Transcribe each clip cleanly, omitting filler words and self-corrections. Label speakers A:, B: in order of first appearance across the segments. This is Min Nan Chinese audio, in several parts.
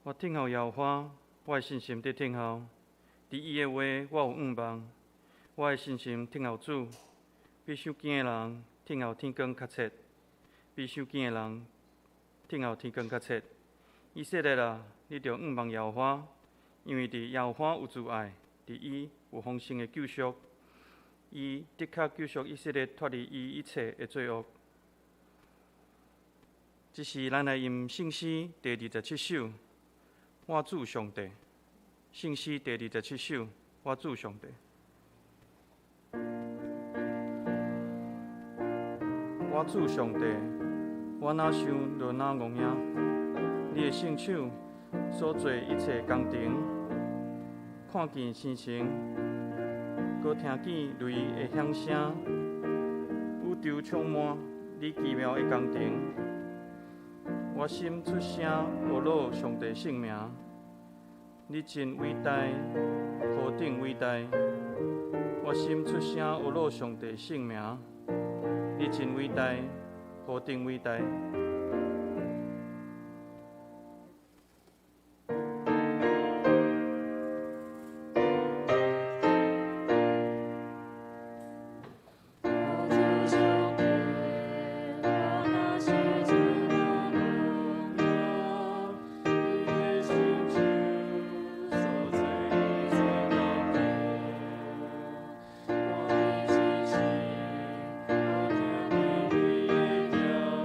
A: 我等候耶和華，我的信心佇等候。佇伊的話，我有向望。我的信心等候主，比傷緊的人等候天光較切，比傷緊的人等候天光較切。以色列啊，你著向望耶和華，因為佇耶和華有慈愛，佇伊有豐盛的救贖。伊的確救贖以色列脫離伊一切的罪惡。這時，咱來吟聖詩第27首。我主上帝，聖詩第27首，我主上帝。我主上帝，我若想就若戇影，你的聖手所做一切工程，看見星星，閣聽見雷的響聲，宇宙充滿你奇妙的工程。我心出聲呵咾上帝聖名，你真偉大，何等偉大！我心出聲呵咾上帝聖名，你真偉大，何等偉大！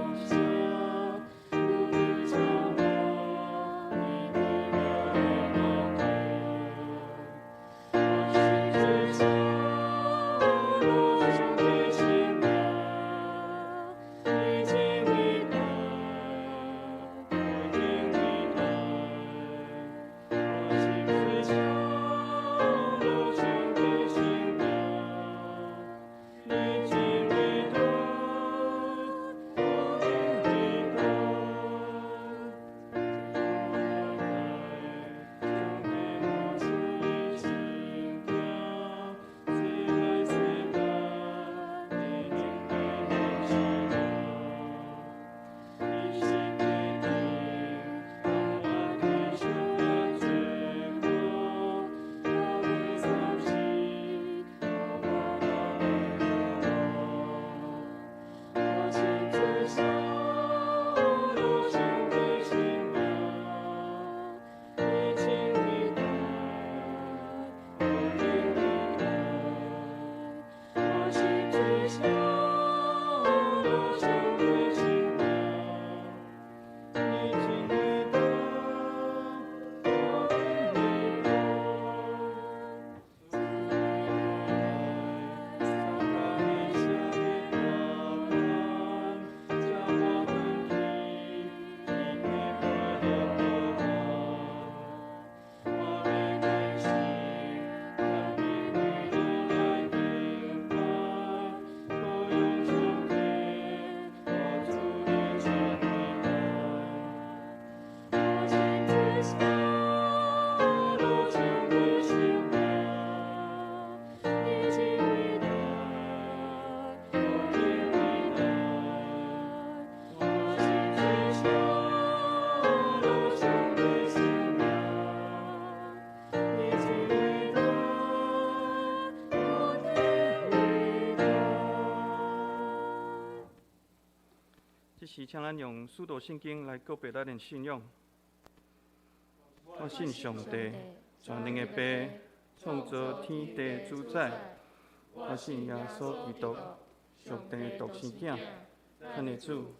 B: 我
A: 時請咱用使徒信經來告白咱的信仰。我信上帝，全能的父，創造天地主宰。我信耶穌基督，上帝的獨生囝，咱的主，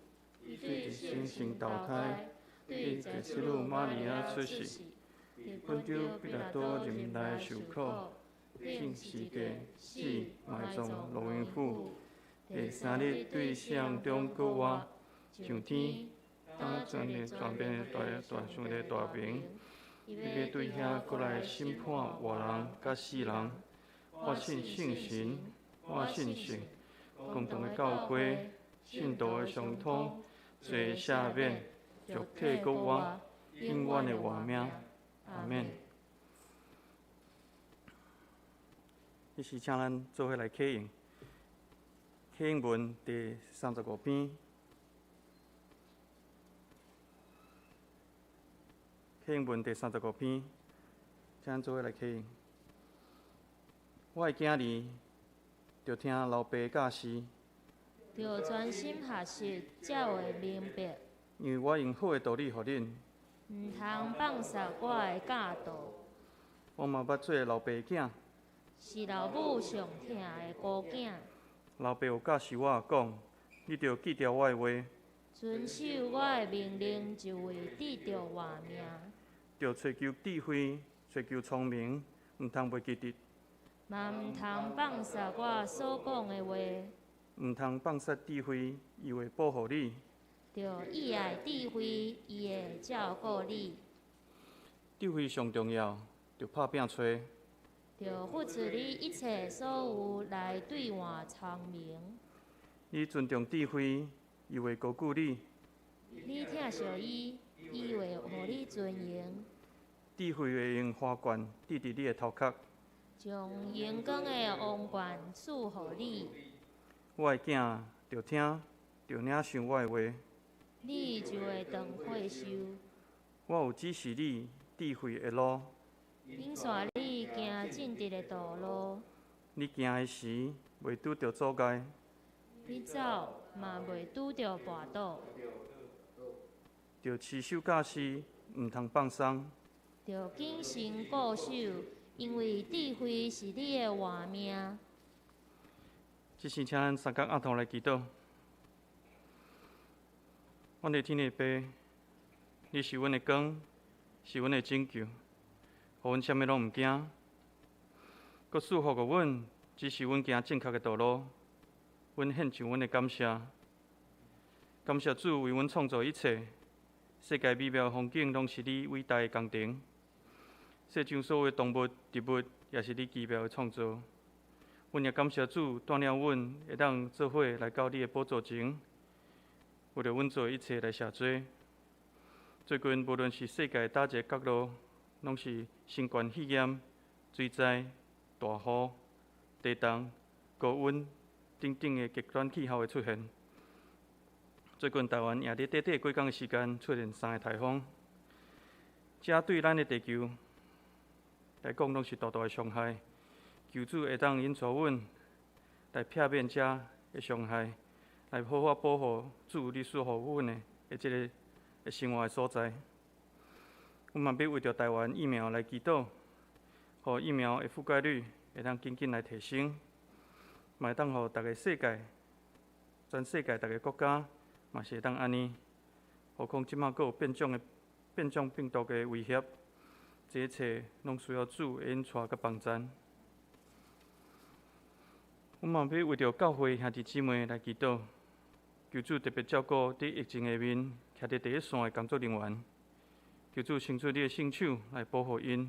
A: 伊對聖神投胎，對祭司女瑪利亞出世，佇本丟彼拉多任內受苦，釘十架，死，埋葬，落陰府，第三日對死人中復活，上天，當權力權柄的大大上帝大名，伊欲對遐閣來審判活人佮死人。我信聖神，我信聖公同的教規，聖徒的相通，罪赦免，肉體復活，永遠的活命。阿們。彼時請咱做伙來啟應，啟應文第三十五篇，啟應文第三十五篇，請咱做伙來啟應。我的囝兒，著聽老爸教示，
B: 著專心學習，才會明白。
A: 因為我用好的道理予恁。
B: 毋通放捒我的教導。
A: 我嘛捌做老爸的囝。
B: 是老母上疼的孤囝。
A: 老爸有教示我講，你著記牢我的話。
B: 遵守我的命令，就會得著活命。
A: 著揣求智慧，揣求聰明，毋通袂記得。
B: 嘛毋通放捒我所講的話。
A: 毋通放捒智慧，伊會保護你。
B: 著喜愛智慧，伊會照顧你。
A: 智慧上重要，著拍拚揣。
B: 著付出你一切所有來兌換聰明。
A: 你尊重智慧，伊會高舉你。
B: 你疼惜伊，伊會予你尊榮。
A: 智慧會用花冠戴佇你的頭殼。
B: 將榮光的王冠賜予你。
A: 我的囝，著聽，著領受我的話。
B: 你就會當歲壽。
A: 我有指示你智慧的路。
B: 引帶你行正直的道路。
A: 你行的時，袂拄著阻礙。
B: 你走嘛袂拄著跋倒。
A: 著持守教示，毋通放鬆。
B: 著謹慎固守，因為智慧是你的活命。
A: 這時，請咱三角阿頭來祈禱。阮的天的父，你是阮的光，是阮的拯救，予阮啥物攏毋驚。閣賜福予阮，指示阮行正確的道路。阮獻上阮的感謝，感謝主為阮創造一切，世界美妙的風景攏是你偉大的工程。世上所有的動物、植物，也是你奇妙的創造。阮也感謝主帶領阮會當做伙來到你的寶座前，為著阮做的一切來謝罪。最近無論是世界佗一个角落，攏是新冠肺炎、水災、大雨、地動、高溫等等的極端氣候的出現。最近台灣也佇短短幾工的時間出現三个颱風，這對咱的地球來講攏是大大的傷害。求主會當引帶阮來避免這的傷害，來好好保護主你賜予阮的這个的生活的所在。阮嘛欲為著台灣疫苗來祈禱，予疫苗的覆蓋率會當緊緊來提升，嘛會當予逐個世界、全世界逐个國家嘛是會當按呢。何況這馬閣有變種的變種病毒的威脅，這一切攏需要主的引帶佮幫贊。阮嘛欲為著教會兄弟姊妹來祈禱，求主特別照顧佇疫情下面徛佇第一線的工作人員，求主伸出你的聖手來保護𪜶，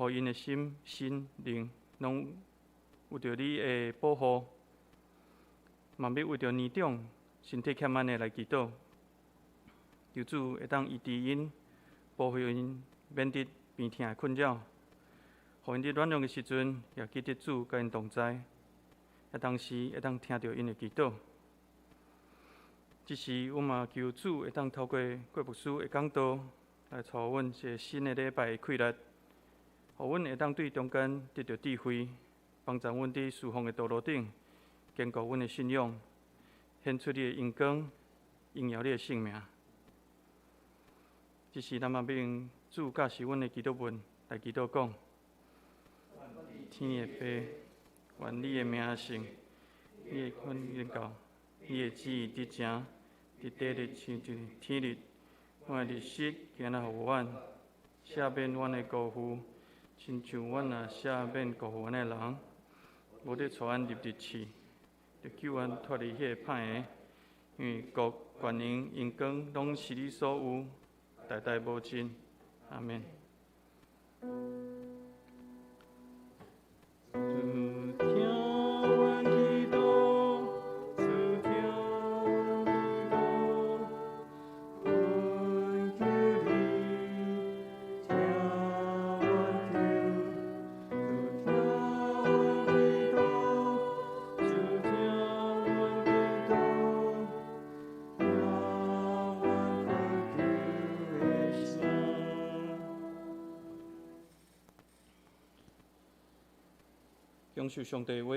A: 予𪜶的心、身、靈攏有著你的保護。嘛欲為著年長身體欠安的來祈禱，求主會當醫治𪜶，保護𪜶免得病痛的困擾，予𪜶佇軟弱的時陣也記得主佮𪜶同在。啊，同時會當聽著𪜶的祈禱。這時，阮嘛求主會當透過郭牧師的講道，來帶予阮一个新的禮拜的氣力，予阮會當對中間得著智慧，幫助阮佇事奉的道路頂堅固阮的信仰，顯出你的榮光。荣耀你的圣名。这时，咱嘛欲用主教示阮的祈祷文来祈祷讲：天的父，愿你的名圣，你的国临到，你的旨意伫成，伫地日亲像伫天日。阮的日食今仔予阮，赦免阮的辜负，亲像阮也赦免辜负阮的人。无得带阮入伫试，著救阮脱离彼个歹的。因为国、权能、荣光，拢是你所有，代代无尽。阿门。主听阮祈祷，主听阮祈祷，恳求你听阮求，主听阮祈祷，主听阮祈祷，听阮恳求的声。享受上帝话。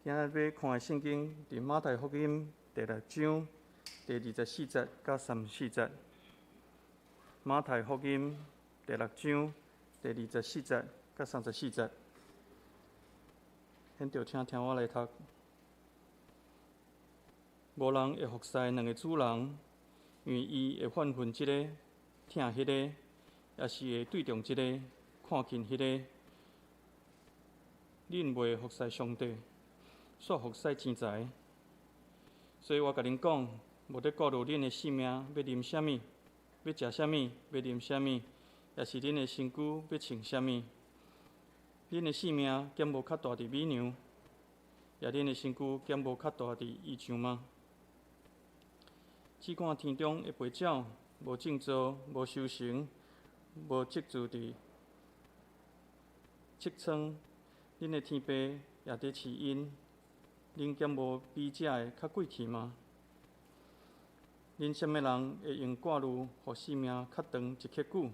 A: 今仔日欲看的圣经，伫马太福音第六章第24节到34节。马太福音第六章第24节到34节。现就请听我来读。无人会服侍两个主人，因为伊会恨恨这个，疼彼个，抑是会对重这个，看轻彼个。恁袂服侍上帝，煞服侍钱财。所以我共恁讲，无得顾虑恁的性命欲啉啥物，欲食啥物，欲啉啥物，抑是恁的身躯欲穿啥物。恁的性命敢无较大伫米粮，抑恁的身躯敢无较大伫衣裳吗？试看天中的飞鸟，无种作，无收成，无积聚伫积仓。恁的天父也伫饲𪜶，恁敢无比这个较贵气吗？恁啥物人会用挂虑，予性命较长一刻久？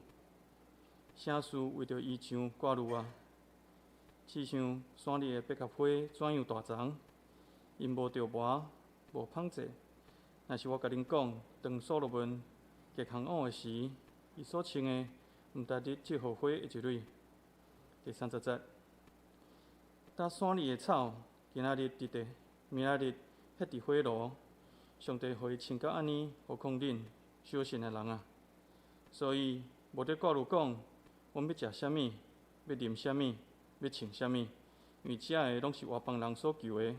A: 啥事为著衣裳挂虑啊？试想山里的百合花怎样大丛，𪜶无著磨，无纺织。若是我共恁讲，当所罗门结项袄的时，伊所穿的，毋值得这荷花的一蕊。第30节。搭山里的草，今仔日伫地，明仔日歇伫火炉。上帝予伊穿甲按呢，何况恁小信的人啊！所以无得挂虑讲，阮欲食啥物，欲啉啥物，欲穿啥物，因为这个拢是外邦人所求的。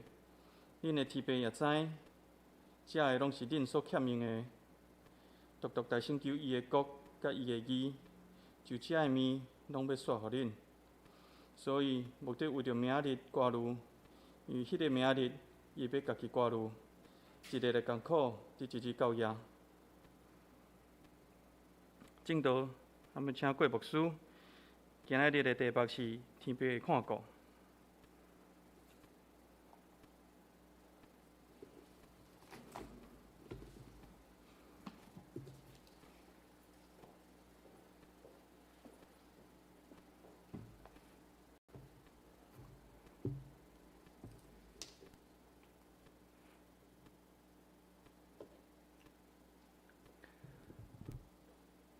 A: 恁的天父也知，这个拢是恁所欠用的。独独代先求伊的国佮伊的义，就这个物拢欲煞予恁。所以，莫得为著明仔日挂虑，因为彼个明仔日，伊欲家己挂虑。一日的艰苦，伫一日够额。证道，咱欲请郭牧师。今仔日的题目是天父的看顾。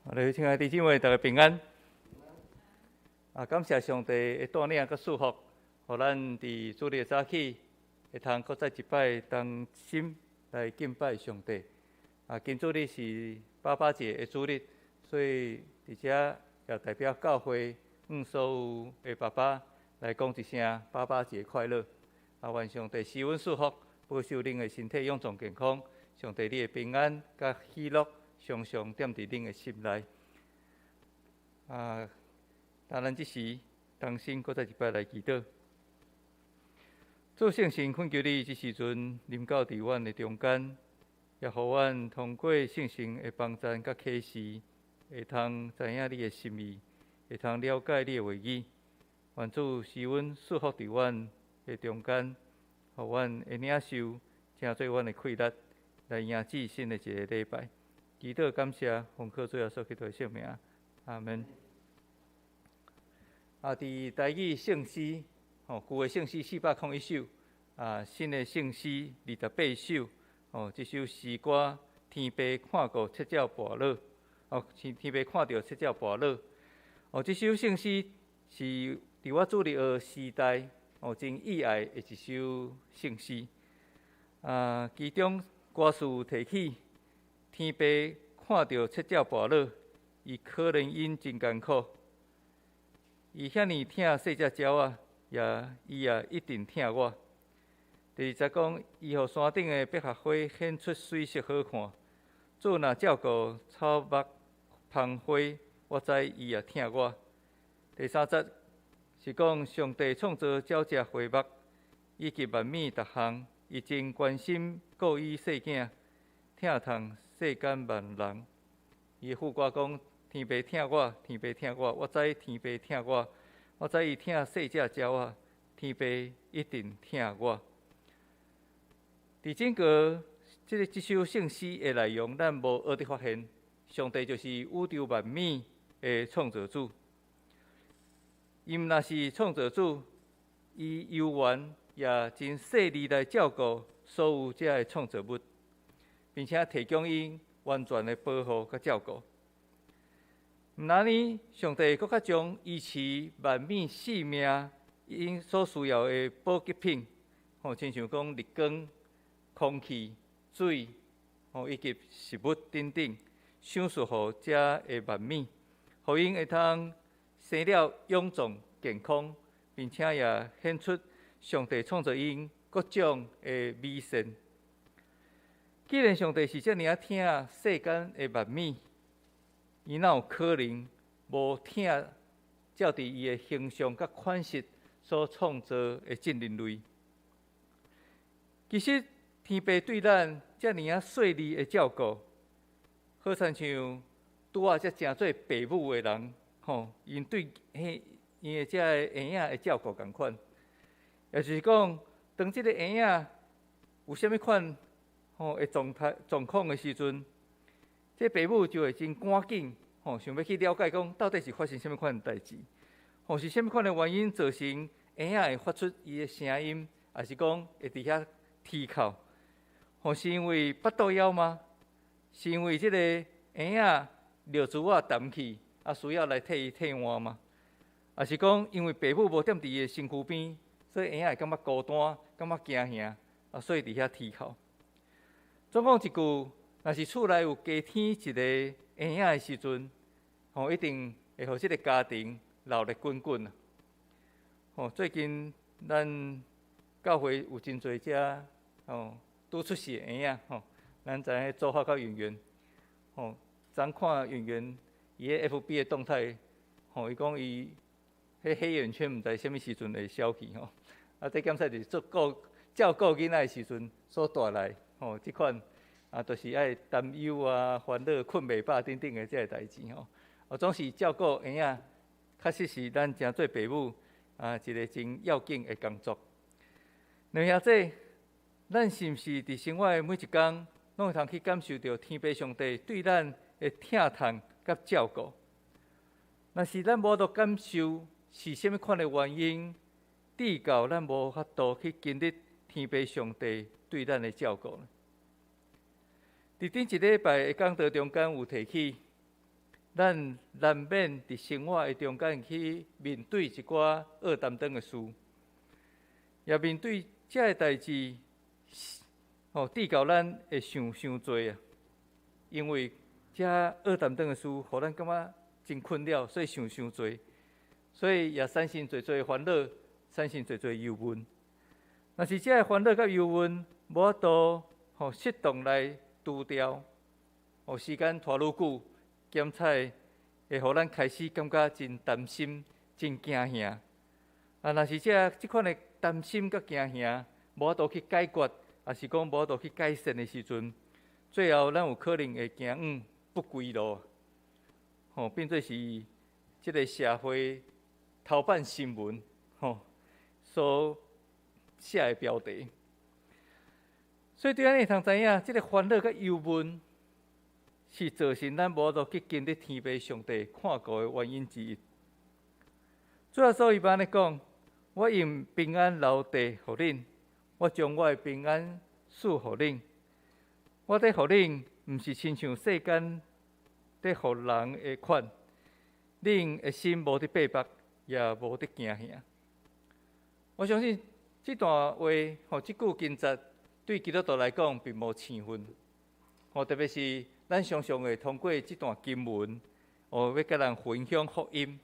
C: 我哋亲爱的弟兄姊妹，大家平安。啊，感谢上帝的带领佮祝福，予咱伫主日早起会通阁再一摆同心来敬拜上帝。啊，今主日是爸爸节的主日，所以伫遮也代表教会所有的爸爸来讲一声爸爸节快乐。啊，愿上帝赐阮祝福，保守恁的身体勇壮健康。上帝你的平安佮喜乐，常常踮伫恁的心内。啊，当咱这时同心阁再一摆来祈祷。主圣神恳求你，这时阵临到伫阮的中间，也予阮通过圣神的帮赞佮启示，会通知影你的心意，会通了解你的话语。愿主赐阮赐福伫阮的中间，予阮会领受，成做阮的气力，来迎接新的一个礼拜。祈祷感谢，奉靠主耶稣基督的圣名，阿门。啊，伫台语圣诗，吼，旧的圣诗401首，啊，新的圣诗28首，哦，這首詩歌，天父看顧七隻跋老，哦，天父看著七隻跋老。哦，這首聖詩是佇我主日學時代哦真喜愛的一首聖詩。啊，其中歌詞有提起，天父看著七隻跋老，伊可憐𪜶真艱苦。伊遐爾疼細隻鳥仔，伊也一定疼我。第二節講，伊予山頂的百合花顯出水色好看。主若照顧草木芳花，我知伊也疼我。第三節是講上帝創造鳥隻花木，以及萬物逐項，伊真關心顧伊細囝，疼痛世間萬人。伊副歌講：天父疼我，天父疼我，我知天父疼我，我知伊疼細隻鳥仔，天父一定疼我。佇整個這首聖詩的內容，咱無學得發現，上帝就是宇宙萬物的創造主。伊毋若是創造主，伊猶原也真細膩來照顧所有這个創造物，並且提供𪜶完全的保護佮照顧。毋但按呢，上帝閣較將維持萬物性命𪜶所需要的補給品，吼，親像講日光、空氣、水，吼，以及食物等等，賞賜予這个萬物，予𪜶會通生了勇壯健康，並且也顯出上帝創造𪜶各種的美善。既然上帝是遮爾仔疼世間的萬物，伊哪有可能無疼照佇伊的形象佮款式所創造的眾人類？其實天父對咱遮爾仔細膩的照顧，好親像拄仔才成做爸母的人，吼，𪜶對彼𪜶的這个嬰仔的照顧仝款。也就是講，當這个嬰仔有啥物款吼的狀態狀況的時陣，這爸母就會真趕緊吼，想欲去了解講到底是發生啥物款的代誌，吼，是啥物款的原因造成嬰仔會發出伊的聲音，抑是講會佇遐啼哭？吼，是因為腹肚枵嗎？是因為這个嬰仔尿苴仔澹去，啊需要來替伊替換嗎？抑是講因為爸母無踮佇伊的身軀邊，所以嬰仔會感覺孤單，感覺驚嚇，啊所以佇遐啼哭？總講一句，若是厝內有加添一个嬰仔的時陣，吼，一定會予這个家庭鬧熱滾滾啊！吼，最近咱教會有真濟遮吼拄出世的嬰仔吼，咱知影做法較圓圓，吼，昨看圓圓伊的 FB 的動態，吼，伊講伊彼黑眼圈毋知啥物時陣會消去吼，啊，這檢測是做顧照顧囡仔的時陣所帶來吼，這款啊，就是愛擔憂啊、煩惱、睏袂飽等等的這个代誌吼。哦，總是照顧嬰仔，確實是咱成做爸母啊一个真要緊的工作。兩兄弟，咱是毋是佇生活的每一工，攏會通去感受著天父上帝對咱的疼痛佮照顧？若是咱無法度感受是啥物款的原因，致到咱無法度去經歷天父上帝對咱的照顧呢？佇頂一禮拜的講道中間有提起，咱難免佇生活的中間去面對一寡惡擔當的事，也面對這个代誌，吼，致到咱會想傷濟啊。因為這惡擔當的事，予咱感覺真困擾，所以想傷濟，所以也產生濟濟煩惱，產生濟濟憂悶。若是這个煩惱佮憂悶無法度吼適當來除掉，哦，時間拖愈久，檢採會予咱開始感覺真擔心、真驚嚇。啊，若是這款的擔心佮驚嚇無法度去解決，抑是講無法度去改善的時陣，最後咱有可能會行向不歸路，吼，變做是這个社會頭版新聞吼所寫的標題。所以對咱會通知影，這个煩惱佮憂悶是造成咱無法度去經歷天父上帝看顧的原因之一。主耶穌伊按呢講：我用平安留低予恁，我將我的平安賜予恁。我佇予恁，毋是親像世間佇予人的款，恁的心無得逼迫，也無得驚嚇。我相信這段話，吼，這句經節對基督徒來講並無生分，吼，特別是咱常常會通過這段經文，哦，欲共人分享福音，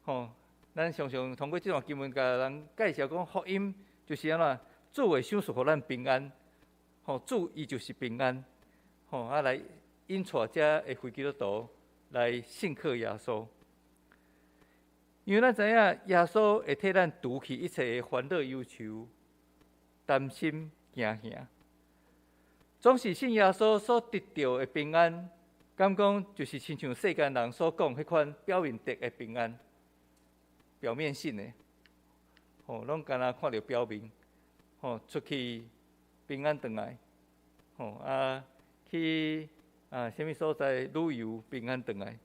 C: 吼，咱常常通過這段經文共人介紹講福音就是按怎，主會賞賜予咱平安，吼，主伊就是平安，吼，啊來引帶遮的非基督徒來信靠耶穌。因為咱知影耶穌會替咱除去一切的煩惱、憂愁、擔心、驚嚇。總是信耶穌所得著的平安，敢講就是親像世間人所講彼款表面的的平安，表面性的，吼，攏干焦看著表面，吼，出去平安轉來，吼啊去啊啥物所在旅遊平安轉來，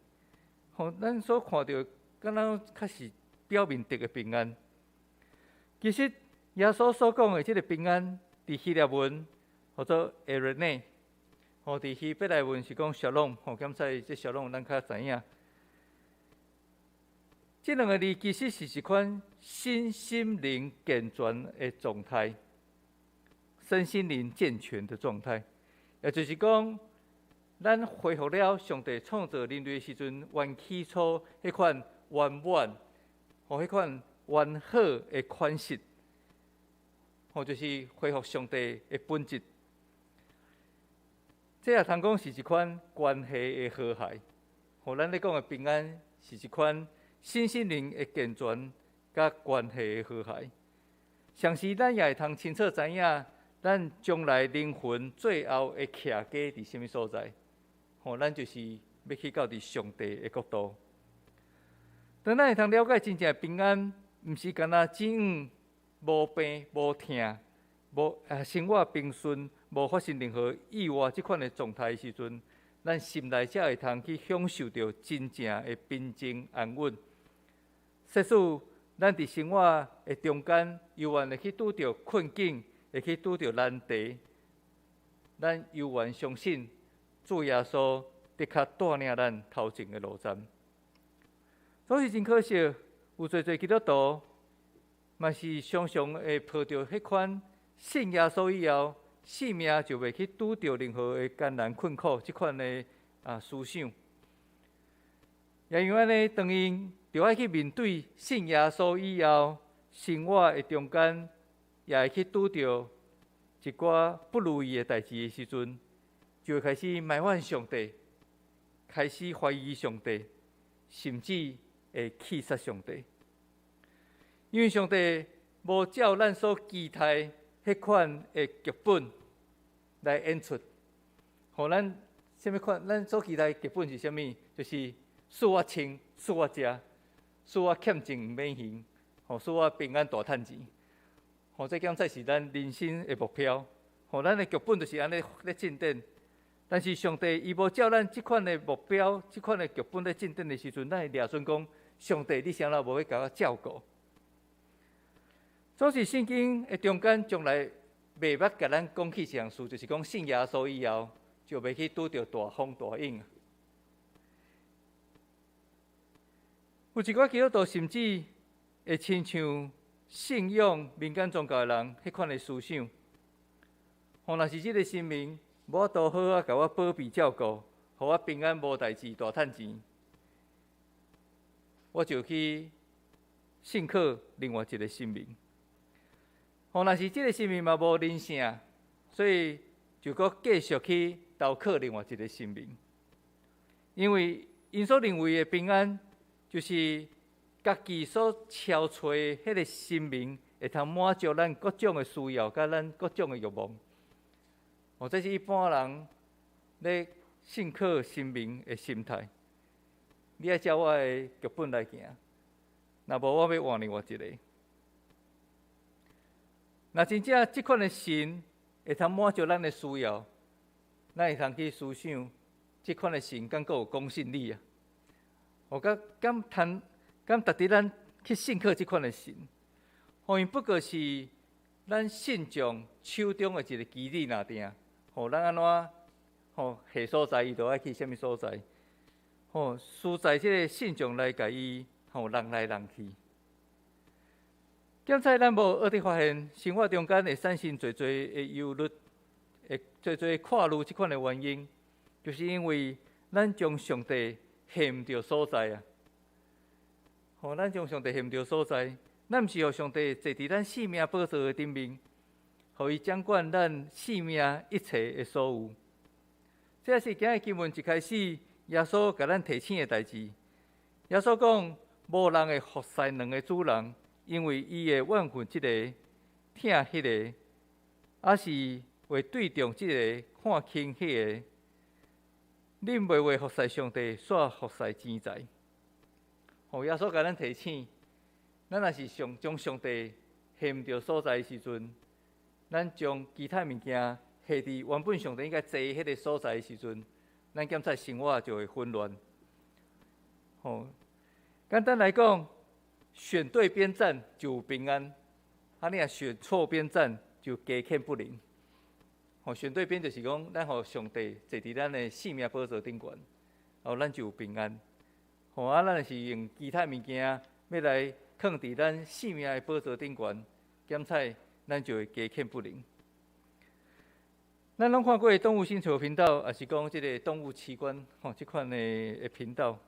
C: 吼，咱所看著敢若較是表面的的平安。其實耶穌所講的這个平安，佇希臘文號做 eirene，吼，佇希伯來文是講 shalom，吼，敢知這 shalom 咱較知影。這兩个字其實是一款身心靈健全的狀態，身心靈健全的狀態，也就是講，咱恢復了上帝創造人類的時陣，原起初彼款圓滿，吼，彼款完好的款式，吼，就是恢復上帝的本質。這也通講是一款關係的和諧，吼，咱咧講的平安是一款身心靈的健全佮關係的和諧。同時，咱也會通清楚知影，咱將來靈魂最後會徛家佇啥物所在。吼，咱就是欲去到佇上帝的國度。當咱會通了解真正的平安，毋是干焦只有無病無疼、無啊生活平順、無發生任何意外這款的狀態時陣，咱心內才會通去享受著真正的平靜安穩。即使咱佇生活的中間，猶原會去拄著困境，會去拄著難題，咱猶原相信主耶穌的確帶領咱頭前的路站。總是真可惜，有濟濟基督徒嘛是常常會抱著彼款信耶穌以後，性命就袂去拄著任何的艱難困苦這款的啊思想。也因為按呢，當𪜶著愛去面對信耶穌以後，生活的中間也會去拄著一寡不如意的代誌的時陣，就會開始埋怨上帝，開始懷疑上帝，甚至會氣殺上帝。因為上帝無照咱所期待彼款的劇本來演出，予咱啥物款？咱所期待劇本是啥物？就是賜我穿，賜我食，賜我欠債毋免還，予賜我平安大趁錢。吼，這敢才是咱人生的目標。吼，咱的劇本就是按呢咧進展。但是上帝伊無照咱這款的目標、這款的劇本咧進展的時陣，咱會掠準講：上帝，你啥人無欲共我照顧？總是聖經的中間，從來袂捌共咱講起一項事，就是講信耶穌以後，就袂去拄著大風大湧。有一寡基督徒甚至會親像信仰民間宗教的人彼款的思想，吼，若是這个神明無法度好好共我保庇照顧，予我平安無代誌大趁錢，我就去信靠另外一个神明。吼，若是這个神明嘛無靈性，所以就閣繼續去投靠另外一个神明，因為𪜶所認為的平安，就是家己所敲揣的彼个神明，會通滿足咱各種的需要，佮咱各種的欲望。哦，這是一般人咧信靠神明的心態。你愛照我的劇本來行，若無我欲換另外一个。若真正這款的神會通滿足咱的需要，咱會通去思想，這款的神敢閣有公信力啊？哦，敢敢通敢值得咱去信靠這款的神？予𪜶不過是咱信眾手中的一个棋子爾爾，吼，咱按怎吼下所在，伊就愛去啥物所在。吼，實在這个信眾來共伊吼弄來弄去。檢查咱無學佇發現生活中間會產生濟濟的憂慮，會濟濟掛慮這款的原因，就是因為咱將上帝下毋著所在啊！吼，咱將上帝下毋著所在，咱毋是予上帝坐佇咱性命寶座的頂面，予伊掌管咱性命一切的所有。這是今日經文一開始耶穌共咱提醒的代誌。耶穌講：無人會服侍兩个主人，因為伊會怨恨這个，疼彼个，抑是會對重這个，看輕彼个。恁袂會服侍上帝，煞服侍錢財。吼，耶穌共咱提醒，咱若是上將上帝下毋著所在的時陣，咱將其他物件下佇原本上帝應該坐彼个所在的時陣，咱檢查生活就會混亂。吼，簡單來講，選對邊站就有平安，啊，你若選錯邊站就雞犬不寧。吼，選對邊就是講，咱予上帝坐佇咱的性命寶座頂懸，哦，咱就有平安。吼，啊，咱若是用其他物件欲來囥佇咱性命的寶座頂懸，檢查咱就會雞犬不寧。咱攏看過動物星球頻道，抑是講這个動物奇觀吼，這款的頻道。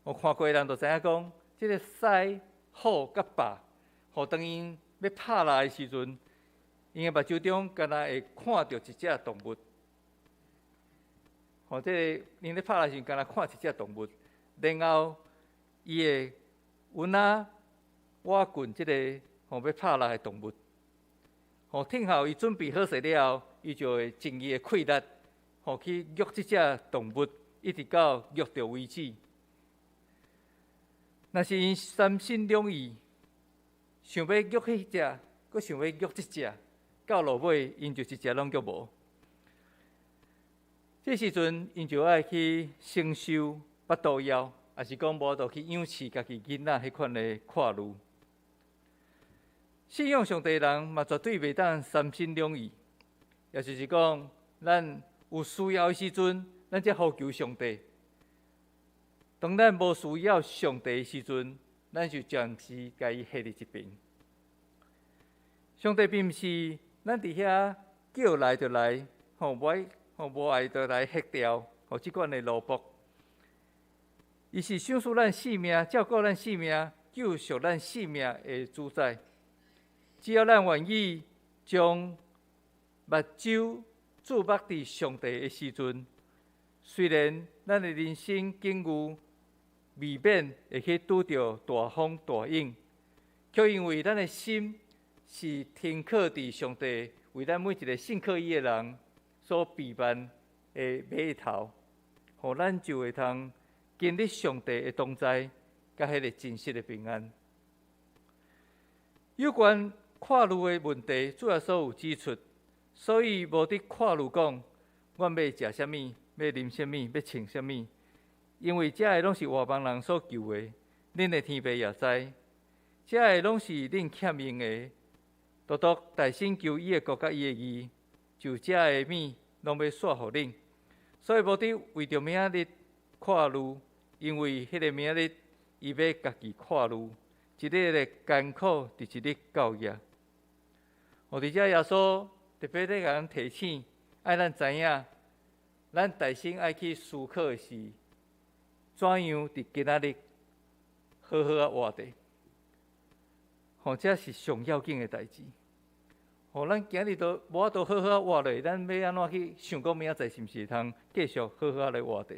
C: 有看過的人就知影講，這个獅、虎佮豹，吼，當𪜶欲拍獵的時陣，𪜶的目睭中敢若會看著一隻動物。吼，這个𪜶咧拍獵時，敢若看一隻動物，然後伊會穩仔倚近這个吼欲拍獵的動物。吼，聽候伊準備好勢了後，伊就會盡伊的氣力，吼去虐這隻動物，一直到虐著為止。若是𪜶三心兩意，想欲虐彼隻，閣想欲虐這隻，到落尾，𪜶就一隻攏虐無。這時陣，𪜶就愛去承受腹肚枵，抑是講無法度去養飼家己囡仔彼款的掛慮。信仰上帝的人嘛，絕對袂當三心兩意，也就是講，咱有需要的時陣，咱才呼求上帝；當咱無需要上帝的時陣，咱就暫時共伊彼佇一邊。上帝並毋是咱佇遐叫來就來，吼無愛吼無愛就來彼掉，吼這款的奴僕。伊是賞賜咱性命、照顧咱性命、救贖咱性命的主宰。只要咱願意將目睭注目佇上帝的時陣，雖然咱的人生境遇未免會去拄著大風大湧，卻因為咱的心是停靠佇上帝為咱每一个信靠伊的人所備辦的馬頭，予咱就會通經歷上帝的同在，佮彼个真實的平安。有關掛慮的問題，主耶穌有指出，所以無得掛慮講，阮欲食啥物，欲啉啥物，欲穿啥物，因為這个攏是外邦人所求的，恁的天父也知，這个攏是恁欠用的。獨獨大先求伊的國佮伊的義，就這个物攏欲煞予恁。所以無得為著明仔日掛慮，因為彼个明仔日伊欲家己掛慮，一日的艱苦，佇一日夠額。哦，佇遮耶穌特別咧共咱提醒，愛咱知影，咱大先愛去思考的是，怎樣佇今仔日好好仔活著。吼，這是上要緊的代誌。吼，咱今日都無法度好好仔活落，咱欲按怎去想講明仔載是毋是會通繼續好好仔來活著？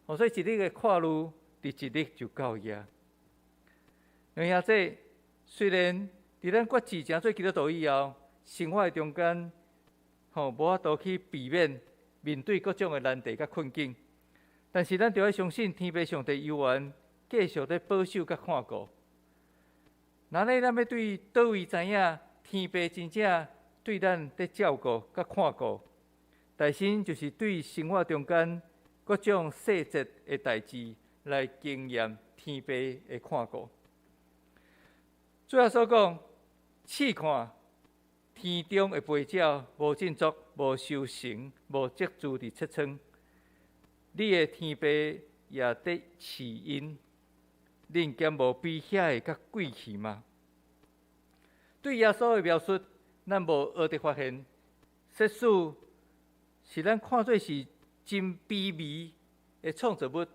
C: 吼，所以一日的掛慮，佇一日就夠額。兩兄弟，雖然佇咱決志成做基督徒以後，生活的中間，吼，無法度去避免面對各種的難題佮困境，但是咱著愛相信天父上帝猶原繼續咧保守佮看顧。若呢，咱欲對佗位知影天父真正對咱咧照顧佮看顧，大先就是對生活中間各種細節的代誌來經驗天父的看顧。主耶穌講，試看，天中的飛鳥無振作、無修成、無積聚佇冊倉，你的天父也得飼𪜶，恁敢無比遐个較貴去嗎？對耶穌的描述，咱無學得發現，即使是咱看做是真卑微的創造物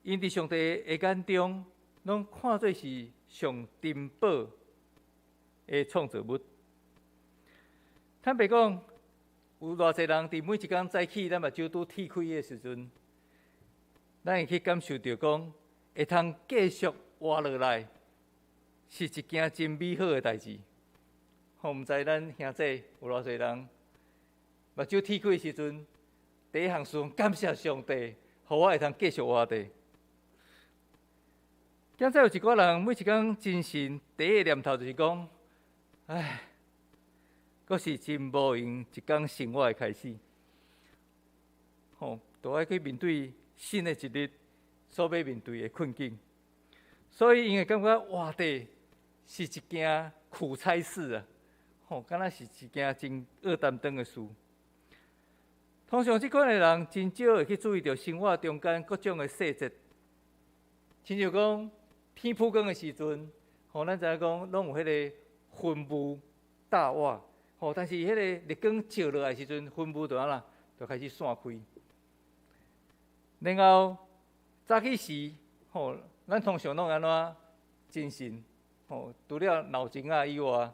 C: ，𪜶佇上帝的眼中，攏看做是上珍寶的創造物。坦白講，有偌濟人佇每一工早起，咱目睭拄鐵開的時陣，咱會去感受著講，會通繼續活落來，是一件真美好的代誌。吼，毋知咱兄弟有偌濟人，目睭鐵開的時陣，第一項事感謝上帝，予我會通繼續活著。現在有一寡人，每一工精神第一個念頭就是講：唉，閣是真無閒一工生活的開始。吼，都愛去面對新的一日所欲面對的困境，所以𪜶會感覺活著是一件苦差事啊！吼，敢若是一件真僫擔當的事。通常這款的人真少會去注意著生活中間各種的細節，親像講天曝光的時陣，吼，咱知影講攏有彼个雲霧罩瓦，吼，但是彼个日光照落來時陣，雲霧就按怎，就開始散開。然後早起時，吼，咱通常攏按怎精神，吼，除了鬧鐘仔以外，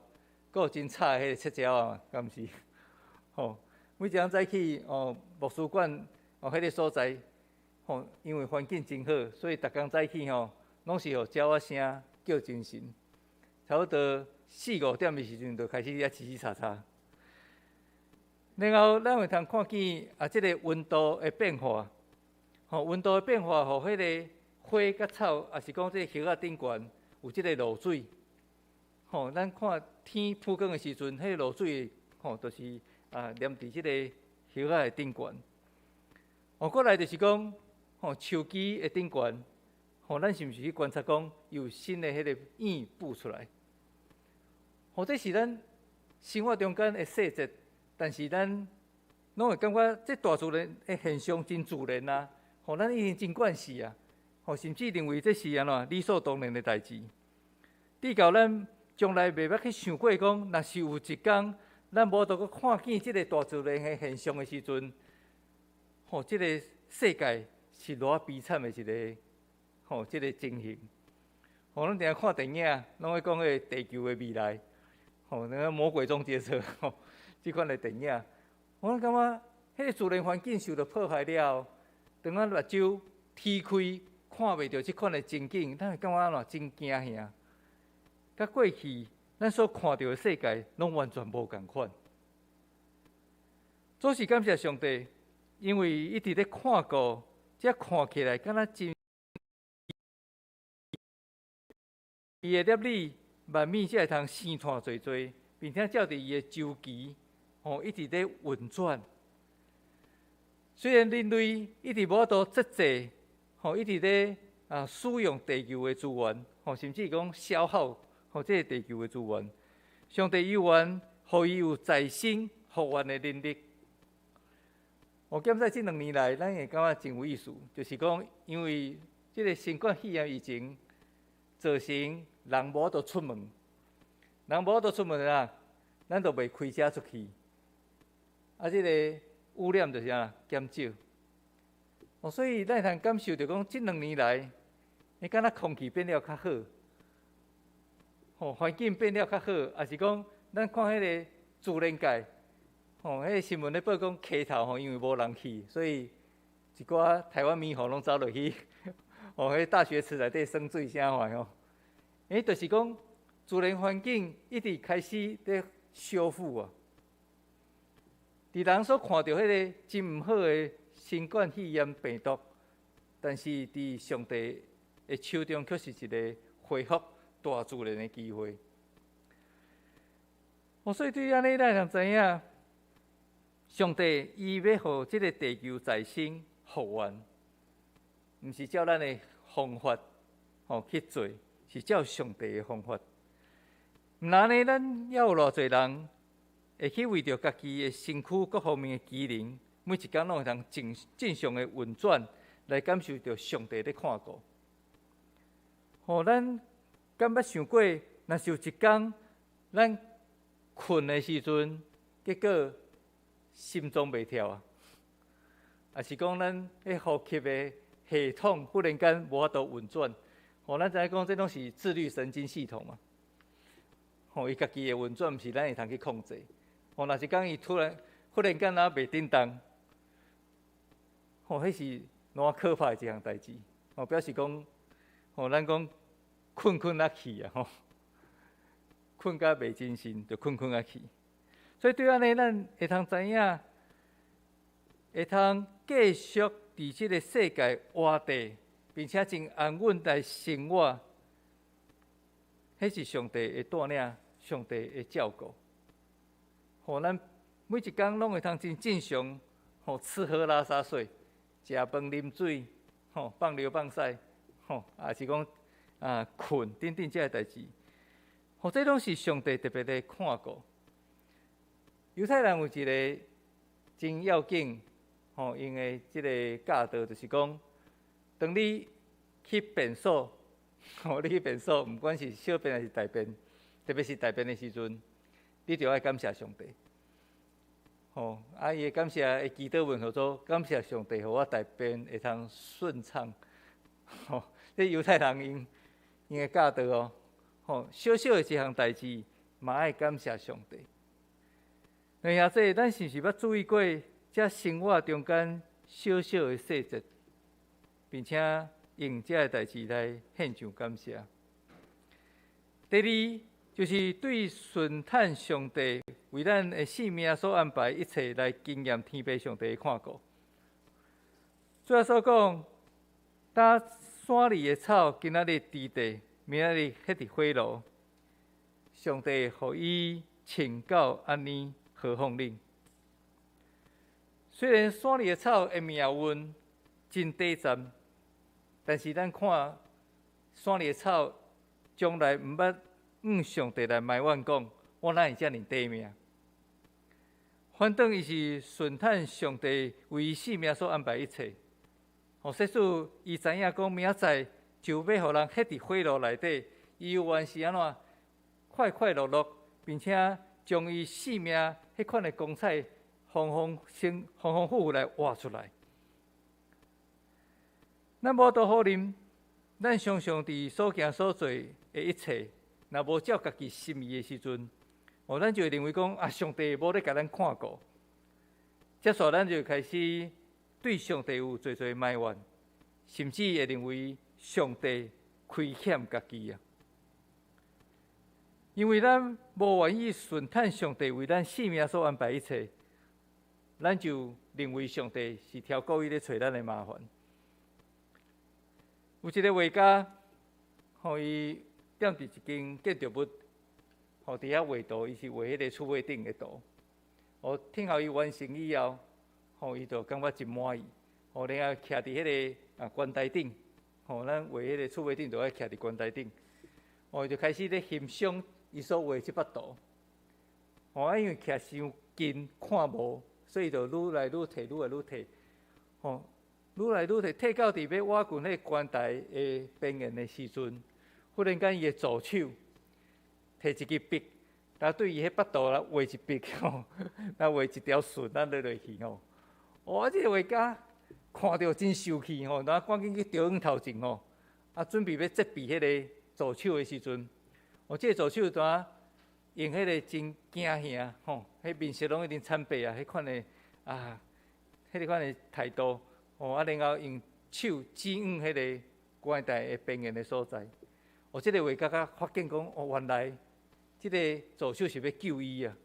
C: 閣有真吵的彼个切鳥仔，敢毋是？吼，每一工早起，哦，牧師館哦，彼个所在，吼，因為環境真好，所以逐工早起吼，攏是予鳥仔聲叫精神。差不多四五點的時陣，就開始遐吱吱喳喳。然後咱會通看見啊，這個溫度的變化，吼，溫度的變化，予彼个花佮草，抑是講這個葉仔頂懸有這個露水。吼，咱看天曝光的時陣，彼個露水，吼，就是啊，黏佇這個葉仔的頂懸。哦，過來就是講，吼，樹枝的頂懸，吼，咱是毋是去觀察講有新的彼個葉爆出來？吼，這是咱生活中間的細節，但是咱攏會感覺這大自然的現象真自然啊！吼，咱已經真慣勢啊！吼，甚至認為這是按怎理所當然的代誌。直到咱從來袂捌去想過講，若是有一工咱無法度閣看見這个大自然的現象的時陣，吼，這個世界是偌悲慘的一个，吼，這个情形。吼，咱定定看電影，攏會講彼个地球的未來，吼，那个魔鬼終結者，吼，這款的電影，我感覺彼个自然環境受著破壞了後，當咱目睭鐵開看袂著這款的情景，咱會感覺按怎真驚嚇。佮過去咱所看著的世界，攏完全無仝款。總是感謝上帝，因為伊一直咧看顧，這看起來敢若真伊的粒子慢慢才會通生湠濟濟，並且照著伊的週期，吼，一直咧運轉。雖然人類一直無法度節制，吼，一直咧啊使用地球的資源，吼，甚至講消耗吼這個地球的資源，上帝猶原予伊有再生復原的能力。我感覺這兩年來，咱會感覺真有意思，就是講因為這個新冠肺炎疫情造成人無法度出門，人無法度出門啊，咱就袂開車出去，啊，這个污染就是按怎減少。哦，所以咱會通感受著講，這兩年來，你敢若空氣變了較好，吼，環境變了較好，抑是講咱看彼个自然界，吼，彼个新聞咧報講溪頭吼，因為無人去，所以一寡台灣獼猴攏走落去，吼，彼大學池內底耍水啥貨吼。欸，就是講自然環境一直開始咧修復啊。佇人所看著彼个真毋好的新冠肺炎病毒，但是佇上帝的手中，卻是一个恢復大自然的機會。哦，所以對按呢，咱會知影，上帝伊欲予這个地球再生復原，毋是照咱的方法吼去做，是照上帝的方法。毋但呢，咱猶有偌濟人會去為著家己的身軀各方面的機能，每一工攏會通正正常的運轉，來感受著上帝咧看顧。吼，咱敢捌想過，若是有一工咱睏的時陣，結果心臟袂跳啊，抑是講咱彼呼吸的系統忽然間無法度運轉，吼，咱知影講這攏是自律神經系統嘛。吼，伊家己會運轉，毋是咱會通去控制。吼，若是講伊突然忽然間啊袂振動，吼，彼是偌可怕的一項代誌。吼，表示講，吼，咱講睏睏仔去啊，吼，睏甲袂精神，就睏睏仔去。所以對按呢，咱會通知影，會通繼續佇這个世界活著，並且真安穩來生活，彼是上帝的帶領，上帝的照顧。予咱每一工攏會通真正常，吼，吃喝拉撒睡，食飯啉水，吼，放尿放屎，吼，抑是講啊睏等等這个代誌，吼，這攏是上帝特別的看顧。猶太人有一个真要緊，吼，𪜶的這个教導就是講，當你去便所，吼，你去便所，毋管是小便抑是大便，特別是大便的時陣，你就愛感謝上帝。吼，啊，伊的感謝的祈禱文叫做感謝上帝，予我大便會通順暢。吼，這猶太人𪜶的教導哦，吼，小小的一項代誌，嘛愛感謝上帝。兄弟，咱是毋是捌注意過，這生活中間小小的細節，並且用這个代誌來獻上感謝？第二，就是對順趁上帝為咱的性命所安排一切來經驗天父上帝的看顧。主耶穌講，當山裡的草今仔日佇地，明仔日彼佇火爐，上帝予伊穿到按呢，何況恁？雖然山裡的草的命運真短暫，但是咱看山裡的草從來毋捌向上帝來埋怨講，我哪會遮爾短命？反轉伊是順趁上帝為伊性命所安排一切。吼，設使伊知影講明仔載就欲予人彼佇火爐內底，伊猶原是按怎快快樂樂，並且將伊性命彼款的光彩，豐豐生豐豐富富來活出來。咱無法否認，咱常常佇所行所做的一切，若無照家己心意的時陣，哦，咱就會認為講啊，上帝無咧共咱看顧，這煞咱就開始對上帝有濟濟埋怨，甚至會認為上帝虧欠家己啊。因為咱無願意順趁上帝為咱性命所安排一切，咱就認為上帝是挑故意咧揣咱的麻煩。有一个畫家，予伊踮佇一間建築物，予佇遐畫圖，伊是畫彼个厝尾頂的圖。哦，聽候伊完成以後，予伊就感覺真滿意。予然後徛佇彼个啊棺材頂，予咱畫彼个厝尾頂，就愛徛佇棺材頂。哦，伊就開始咧欣賞伊所畫這幅圖。哦，啊，因為徛傷近看無，所以就愈來愈退，愈來愈退。吼，愈來愈退，退到佇欲倚近彼个棺材的邊緣的時陣，忽然間伊的助手提一支筆，來對伊彼腹肚來畫一筆吼，來畫一條線，咱落落去吼。哇！這个畫家看著真生氣吼，然後趕緊去著向頭前吼，啊，準備欲責備彼个助手的時陣，哦，這个助手怎用彼个真驚嚇吼，彼面色攏已經慘白啊，彼款的啊，彼个款的態度，吼，啊，然後用手指向彼个棺材的邊緣的所在，哦，這个畫家才發現講，哦，原來這个助手是欲救伊啊，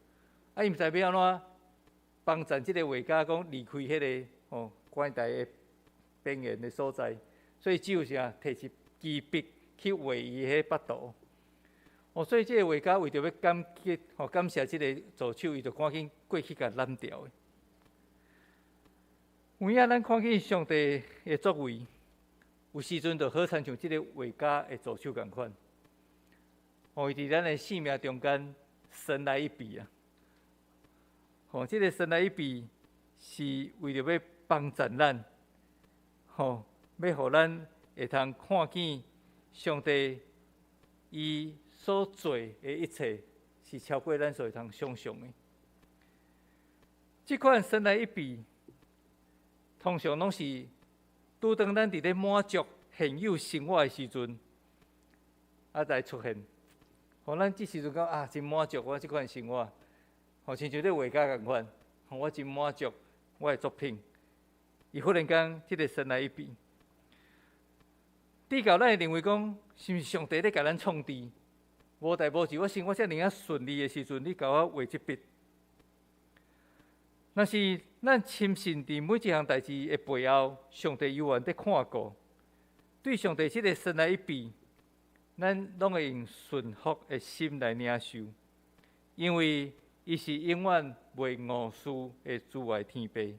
C: 啊，伊毋知欲按怎幫贊這个畫家講離開彼个吼棺材的邊緣的所在，所以只有啥，提一支筆去畫伊彼腹肚。哦，所以這个畫家為著欲感激吼感謝這个助手，伊就趕緊過去共攬牢的。有影咱看見上帝的作為，有時陣就好親像這个畫家的助手仝款。予伊佇咱的生命中間神來一筆啊！吼，這个神來一筆是為著欲幫贊咱，吼，欲予咱會通看見上帝伊所做的一切是超過咱所會通想像的。這款神來一筆，通常攏是拄當咱佇咧滿足現有生活的時陣，啊，才出現。予咱這時陣講啊，真滿足我這款生活，予親像咧畫家仝款，予我真滿足我的作品。伊忽然間這个神來一筆，至到咱會認為講，是毋是上帝咧共咱創治？無代無誌，我生活遮爾仔順利的時陣，你共我畫這筆。若是咱深信佇每一項代誌的背後，上帝猶原佇看顧，對上帝這个神來一筆，咱攏會用順服的心來領受，因為伊是永遠袂誤事的慈愛天父。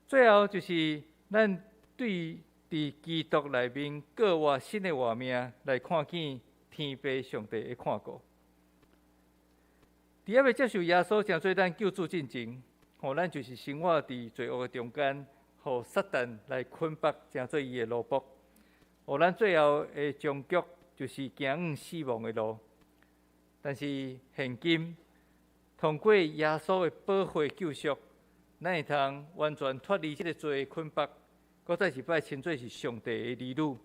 C: 最後就是咱對佇基督內面過活新的活命，來看見天父上帝的看顧。佇猶未接受耶穌成做咱救主進前，予咱就是生活佇罪惡的中間，予撒旦來捆綁，成做伊的奴僕。予咱最後的終局就是行往死亡的路。但是現今通過耶穌的寶血救贖，咱會通完全脫離這个罪的捆綁，閣再一擺稱做是上帝的兒女。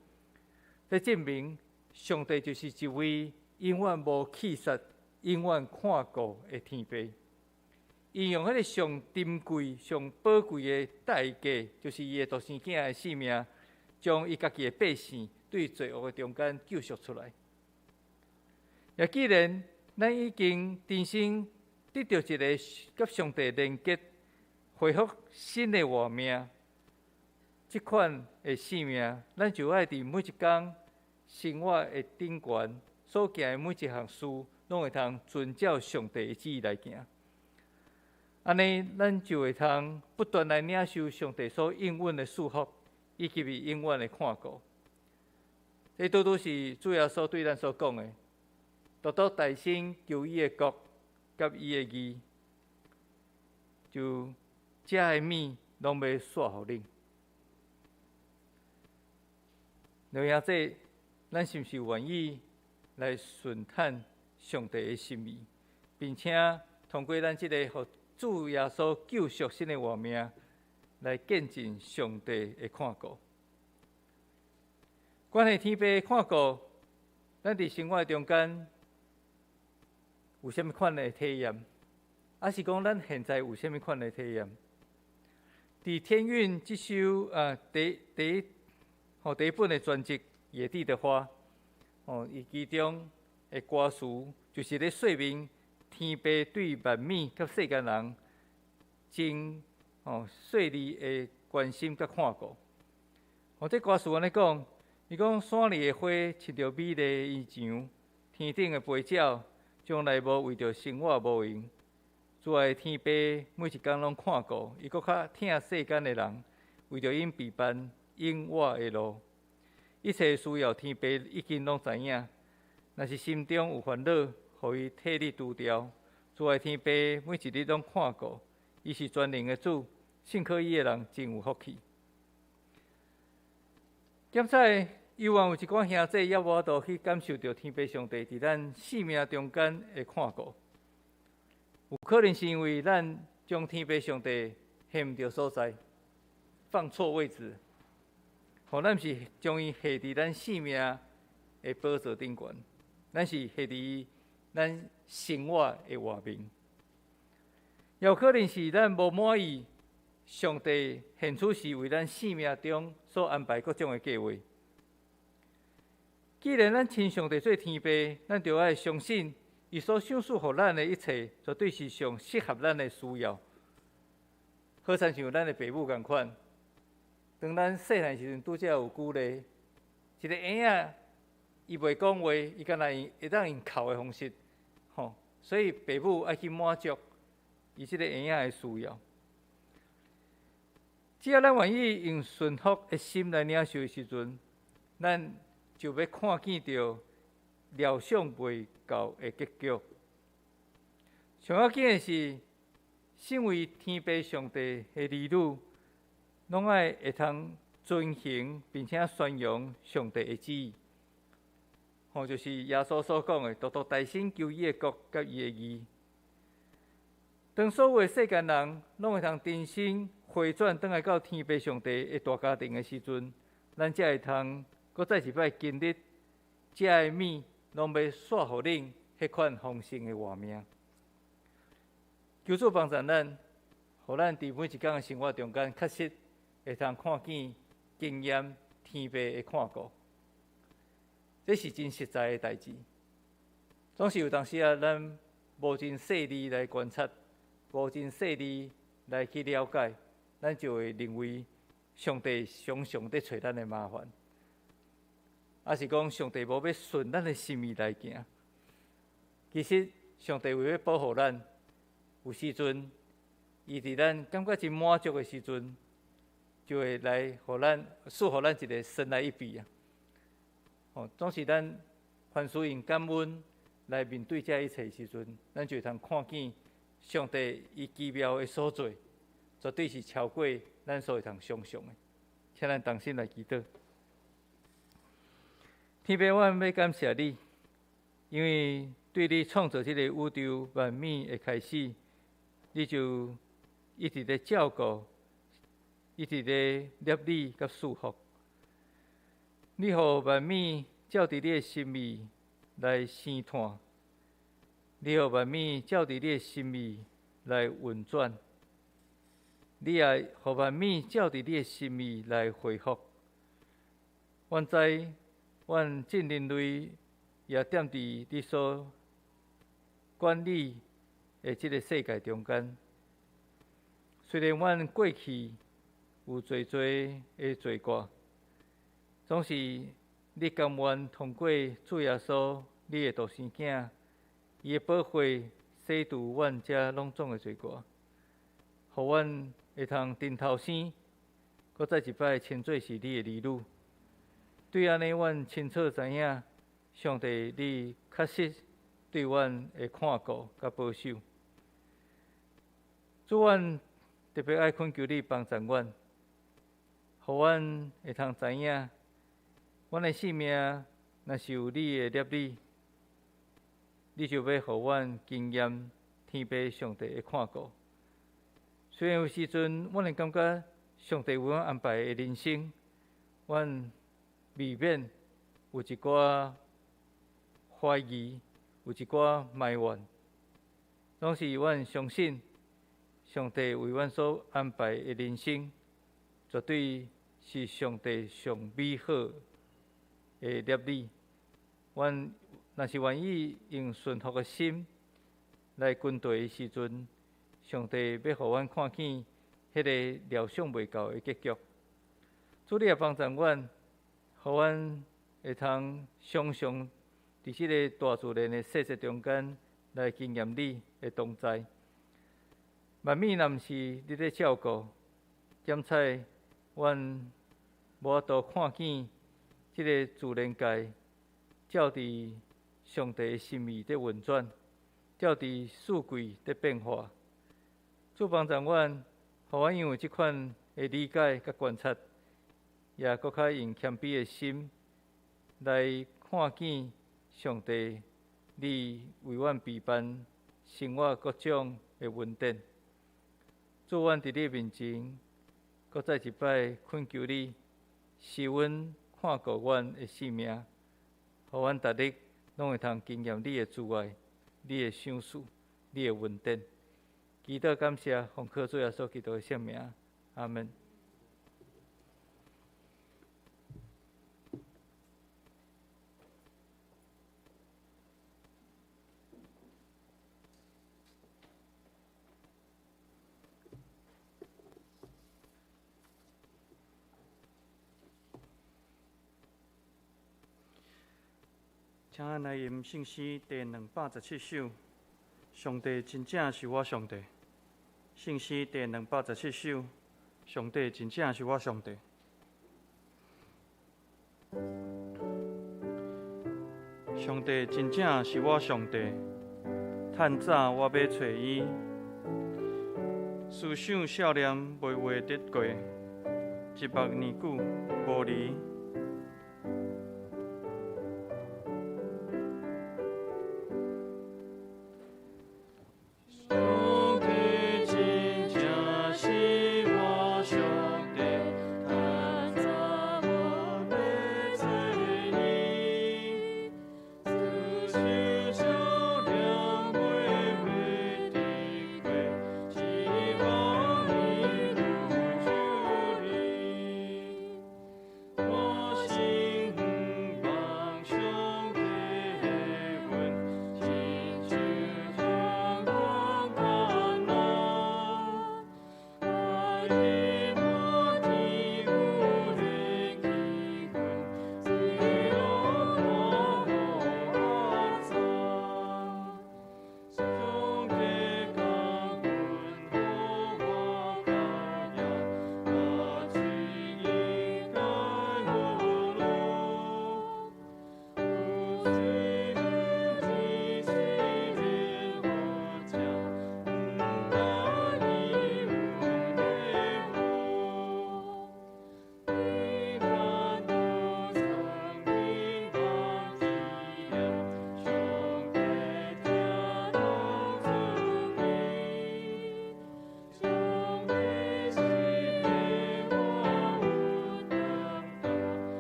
C: 這證明上帝就是一位永遠無棄殺、永遠看顧的天父。伊用彼个上珍貴、上寶貴的代價，就是伊的獨生囝的性命，將伊家己的百姓對罪惡的中間救贖出來。也既然咱已經重新得著一个佮上帝連結、恢復新的活命，這款的生命，咱就愛佇每一工生活的頂懸所行的每一項事，攏會通遵照上帝的旨意來行。按呢，咱就會通不斷來領受上帝所應允的祝福，以及伊永遠的看顧。這拄拄是主耶穌對咱所講的：獨獨大先求伊的國佮伊的義，就這的物攏欲紲予恁。老兄姊，咱是毋是願意來順探上帝的心意，並且通過咱這个予主耶穌救贖新的活命，來見證上帝的看顧？關於天父的看顧，咱佇生活中間有啥物款的體驗？抑是講咱現在有啥物款的體驗？佇天韻這首啊，第一本的專輯《野地的花》，哦，伊其中的歌詞就是咧說明天父對萬物佮世間人真細膩的關心佮看顧。哦，這歌詞按呢講，伊講山裡的花穿著美麗的衣裳，天頂的飛鳥將來無為著生活無閒。慈愛天父每一工攏看顧，伊閣較疼世間的人，為著𪜶備辦永活的路。一切需要天父已經攏知影，若是心中有煩惱，予伊替你除掉。慈愛天父每一日攏看顧，伊是全能的主，信靠伊的人真有福氣。檢採猶原有一寡兄弟猶無法度去感受著天父上帝佇咱生命中間的看顧，有可能是因為咱將天父上帝下毋著所在，放錯位置，予咱毋是將伊下佇咱生命的寶座頂懸，咱是下佇咱生活的外面。也有可能是咱無滿意上帝現此時為咱生命中所安排各種的計畫。既然咱稱上帝做天父，咱就愛相信伊所賞賜予咱的一切，絕對是上適合咱的需要。好親像咱的爸母仝款，當咱細漢時陣，拄才有鼓勵，一个嬰仔伊袂講話，伊敢若用會當用哭的方式，吼，所以爸母愛去滿足伊這个嬰仔的需要。只要咱願意用順服的心來領受的時陣，咱就欲看見著料想袂到的结局。上要紧的是，身为天父上帝的儿女，攏爱会通遵行并且宣扬上帝的旨意。吼，就是耶稣所讲的，独独大声求伊的国佮伊的义。当所有的世间人攏会通重新回转转来到天父上帝的大家庭的时阵，咱才会通阁再一摆经历这的物攏欲煞予恁彼款丰盛的活命。求主帮助咱，予咱伫每一工的生活中间，确实会通看见、经验天父的看顾。这是真实在的代志。总是有当时啊，咱无真细腻来观察，无真细腻来去了解，咱就会认为上帝常常伫揣咱的麻烦，抑是讲上帝无欲顺咱的心意来行。其实上帝为欲保护咱，有时阵，伊伫咱感觉真满足的时阵，就会来予咱赐予咱一个神来一笔啊！吼，总是咱凡事用感恩来面对这一切时阵，咱就会通看见上帝伊奇妙的所做，绝对是超过咱所会通想象的。请咱同心来祈祷。天父，阮欲感谢你，因为对你创造这个宇宙万物的开始，你就一直咧照顾，一直咧摄理佮赐福。你予万物照伫你的心意来生湠，你予万物照伫你的心意来运转，你也予万物照伫你的心意来恢复。阮知，阮众人类也踮伫你所管理的这个世界中间，虽然阮过去有济济的罪过，总是你甘愿通过主耶稣，你的独生囝，伊的宝血洗除阮这拢总的罪过，予阮会通重头生，阁再一摆称做是你的儿女。对按呢，阮清楚知影，上帝你确实对阮的看顾佮保守。主，阮特别爱恳求你帮助阮，予阮会通知影，阮的性命若是有你的摄理，你就欲予阮经验天父上帝的看顾。虽然有时阵，阮会感觉上帝为阮安排的人生，阮未免有一寡怀疑，有一寡埋怨，总是阮相信上帝为阮所安排的人生，绝对是上帝上美好的摄理。阮若是愿意用顺服的心来跟随的时阵，上帝欲予阮看见彼个料想袂到的结局。主，你也帮助阮，予阮会通常常伫这个大自然的细节中间来经验你的同在。万物若毋是你咧照顾、检测，阮无法度看见这个自然界照伫上帝的心意伫运转，照伫四季伫变化。主帮助阮，予阮因为这款的理解佮观察，也阁较用谦卑的心来看见上帝，你为阮备办生活各种的恩典。主，阮伫你面前，阁再一摆恳求你，赐阮看顾阮的性命，予阮逐日拢会通经验你的慈爱、你的赏赐、你的恩典。祈祷感谢，奉靠主耶稣基督的圣名，阿门。
A: 请咱来吟圣诗第217首。上帝真正是我上帝。圣诗第217首。上帝真正是我上帝。上帝真正是我上帝，趁早我欲揣伊。思想少年袂活得过，一目年久无离。上帝真正是我上帝，趁早我欲揣伊。思想少年袂活得过，一百年久离。我心望上帝的恩，亲像阳光甘露，代替我天父的气氛，一路看脏。上帝降恩予我家业，我嘴应该无路。有水日水的好食，毋担伊有的福。对咱都藏平安纪念，上帝听当出去。上帝是我有担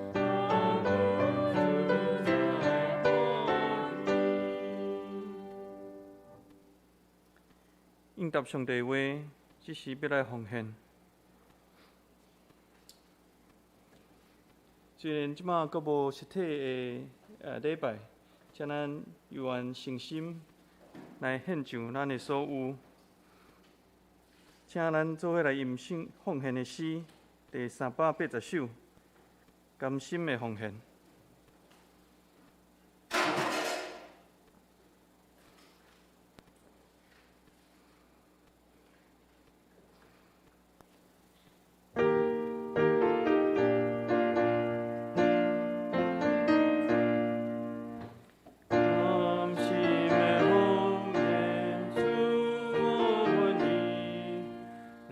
A: 当，我有自在欢喜。应答上帝话，这时欲来奉献。虽然这马阁无实体的礼拜，请咱犹原诚心来献上咱的所有。请咱做伙来吟圣奉献的诗，第380首，甘心的奉献。甘心的奉献，主我愿意；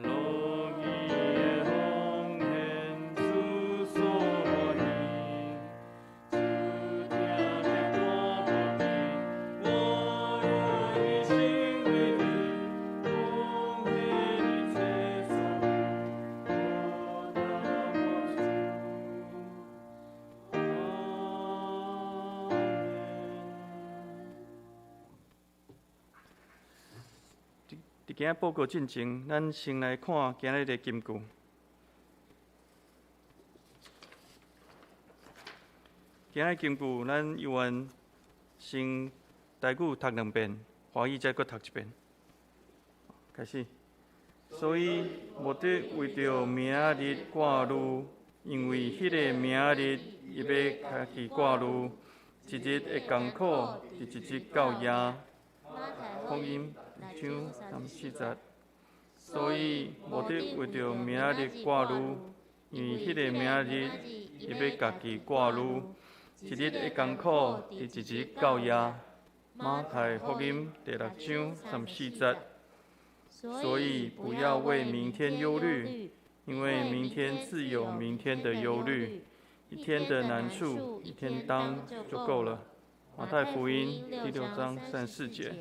A: 乐意的奉献，主所欢喜。主疼的大无比，我愿一生为你，奉献一切所有，报答我主。阿们。伫今仔报告进前，咱先来看今日的金句。今日金句，咱犹原先台语读两遍，华语再阁读一遍。开始。所以，无得为著明仔日挂虑，因为彼个明仔日伊欲家己挂虑。一日的艰苦，伫一日到夜。福音章34节。所以，无得为著明仔日挂虑，因为彼个明仔日伊欲家己挂虑。一日的艰苦，伫一日到夜。马太福音第6章34节。所以不要为明天忧虑，因为明天自有明天的忧虑。一天的难处，一天当就够了。马太福音第6章34节。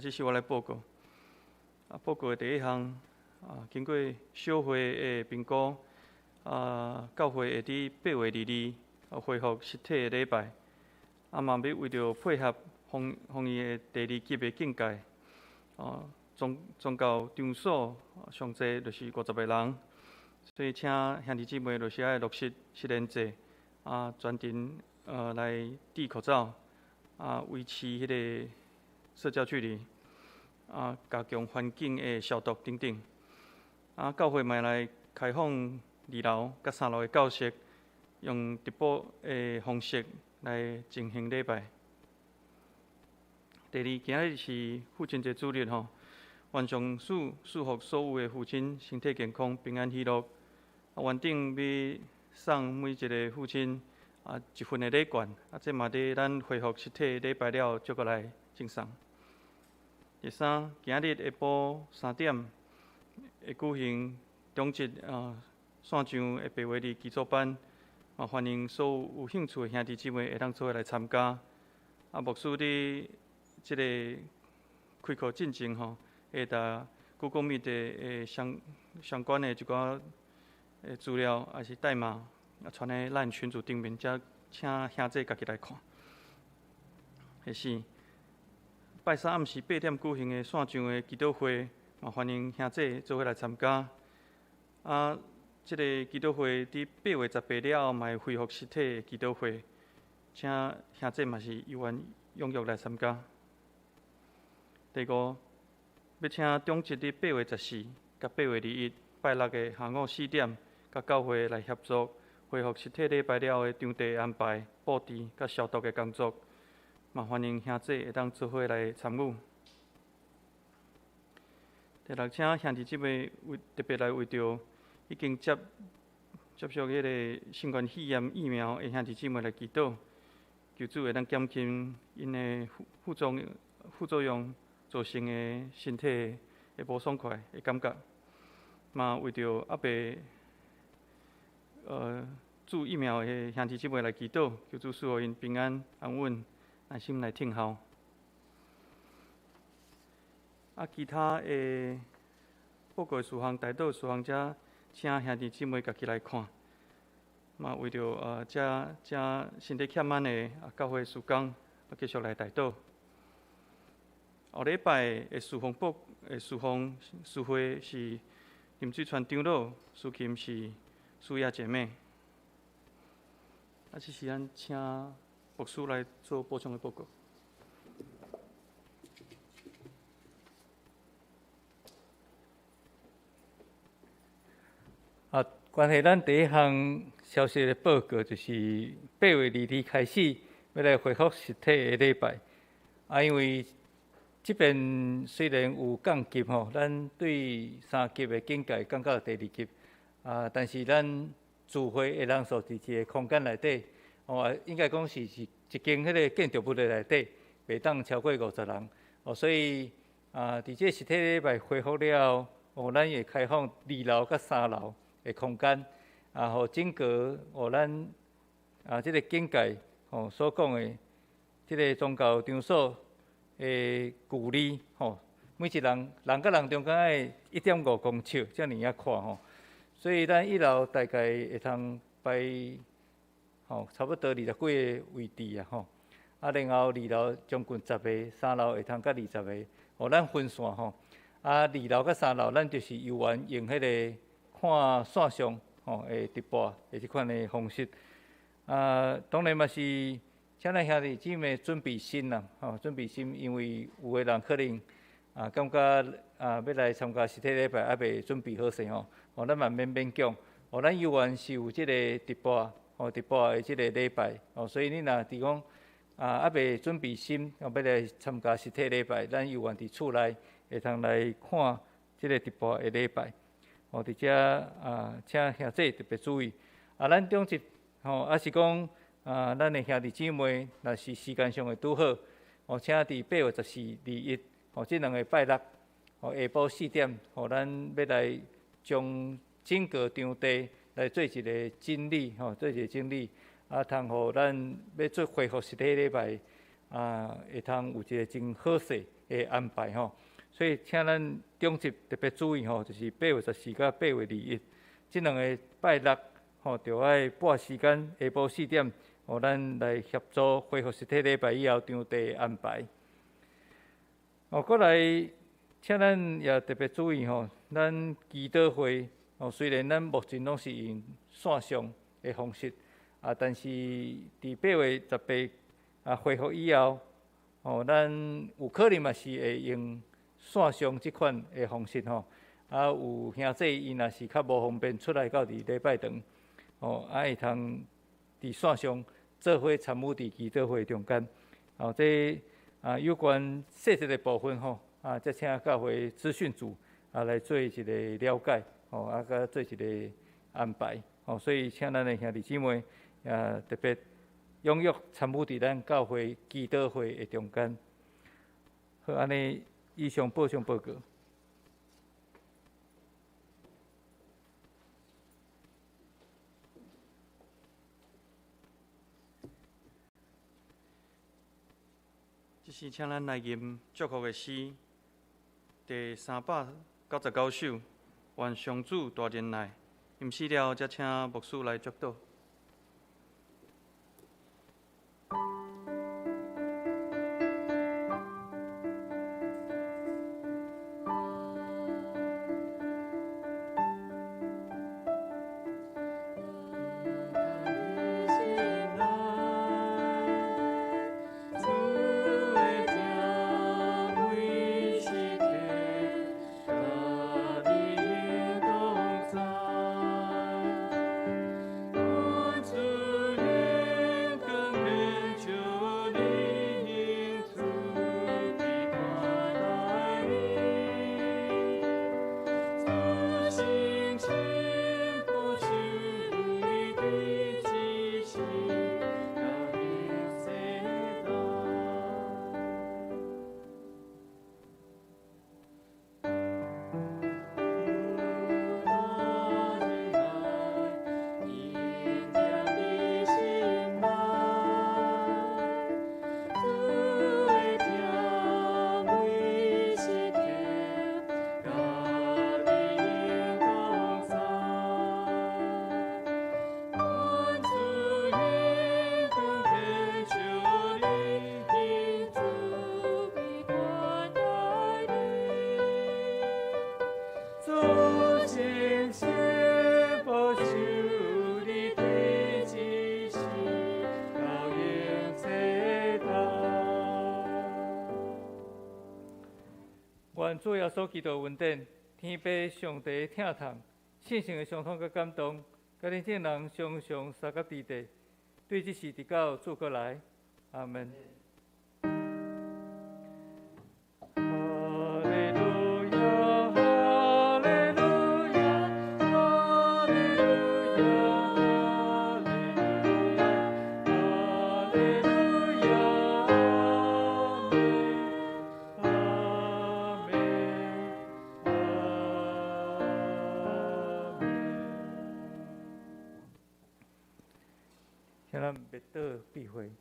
A: 这是我来报告。报告的第一项，经过小会的评估，教会会伫8月22恢复实体的礼拜。嘛欲为著配合防疫的第二级的警戒，宗教场所上济就是50个人，所以请兄弟姊妹就是爱落实实联制，全程来戴口罩，维持彼个社交距离，加强环境的消毒等等。教会嘛来开放2楼佮3楼的教室，用直播的方式来进行礼拜。第二，今日是父亲节主日吼，愿上主赐福所有的父亲身体健康、平安喜乐。原顶欲送每一个父親一份的禮券，這嘛佇咱恢復實體禮拜了後，才閣來贈送。第三，今仔日下晡3點會舉行長執線上的白話字基礎班，歡迎所有有興趣的兄弟姊妹會當做伙來參加。牧師佇這个開課進前吼，會共 Google Meet 的相關的一寡的資料，抑是代碼，傳來咱群組頂面，才請兄弟家己來看。第四，拜三暗時8點舉行的線上的祈禱會，嘛歡迎兄弟做伙來參加。這个祈禱會佇8月18了後，嘛會恢復實體的祈禱會，請兄弟嘛是有緣踴躍來參加。第五，欲請長執佇8月14佮8月21拜六的下午4點，佮教會來協助恢復實體禮拜了後的場地安排、布置佮消毒的工作，嘛歡迎兄弟會當做伙來參與。第六，請兄弟姊妹為特別來為著已經接種彼个新冠肺炎疫苗的兄弟姊妹來祈禱，求主會當減輕𪜶的副作用造成的身體的無爽快的感覺。嘛為著猶未注疫苗的兄弟姊妹來祈禱，求主賜予𪜶平安安穩，耐心來等候。其他的報告事項、代禱事項，遮請兄弟姊妹家己來看。嘛為著遮遮身體欠安的教會事工，繼續來代禱。後禮拜的事奉報的事奉司會是林水川長老，司琴是蘇亞姐妹。這時咱請牧師來做補充的報告。
C: 關係咱第一項消息的報告，就是8月22開始欲來恢復實體的禮拜。因為這邊雖然有降級吼，咱對三級的警戒降到第二級，但是咱聚會的人數佇一个空間內底，應該講是一間彼个建築物的內底，袂當超過50人。所以佇這實體禮拜恢復了後，咱會開放二樓佮三樓的空間，予整個咱這个警戒所講的這个宗教場所的距離每一人人佮人中間愛1.5公尺遮爾仔寬。所以咱一樓大概會通擺差不多20幾个位置啊。然後二樓將近10个，三樓會通佮20个，予咱分散。二樓佮三樓，咱就是猶原用彼个看線上的直播的這款的方式。當然嘛是，請咱兄弟姊妹準備心啦，準備心，因為有的人可能感覺欲來參加實體禮拜，猶未準備好勢。咱嘛免勉強，咱猶原是有這個直播，直播的這個禮拜，所以你若佇講猶未準備心，欲來參加實體禮拜，咱猶原佇厝內會通來看這個直播的禮拜。佇遮請兄弟特別注意。咱長執抑是講咱的兄弟姊妹，若是時間上會拄好，請佇8月14、21，這兩个拜六，下晡4點，咱欲來將整個場地來做一个整理，做一个整理，通予咱欲做恢復實體禮拜，會通有一个真好勢的安排。所以，請咱長執特別注意，就是8月14佮8月21，這兩个拜六，著愛撥時間下晡4點，予咱來協助恢復實體禮拜以後場地安排。過來，請咱也特別注意，咱祈禱會，雖然咱目前攏是用線上的方式，但是佇8月18恢復以後，咱有可能嘛是會用線上這款的方式。有兄弟伊若是較無方便出來到佇禮拜堂，會通佇線上做伙參與佇祈禱會中間。這有關細節的部分，才請教會資訊組來做一个了解，佮做一个安排。哦，所以請咱的兄弟姊妹也特別踴躍參與佇咱教會祈禱會的中間。好，按呢以上報上報告。
A: 這時，請咱來吟祝福的詩，第399首，願上主大仁愛。吟詩了，才請牧師來祝禱。
C: 願主耶穌基督恩典、天父上帝疼痛、聖神的相通佮感動，佮恁眾人常常相佮佇地，對這時直到主閣來，阿門。請咱默禱閉會。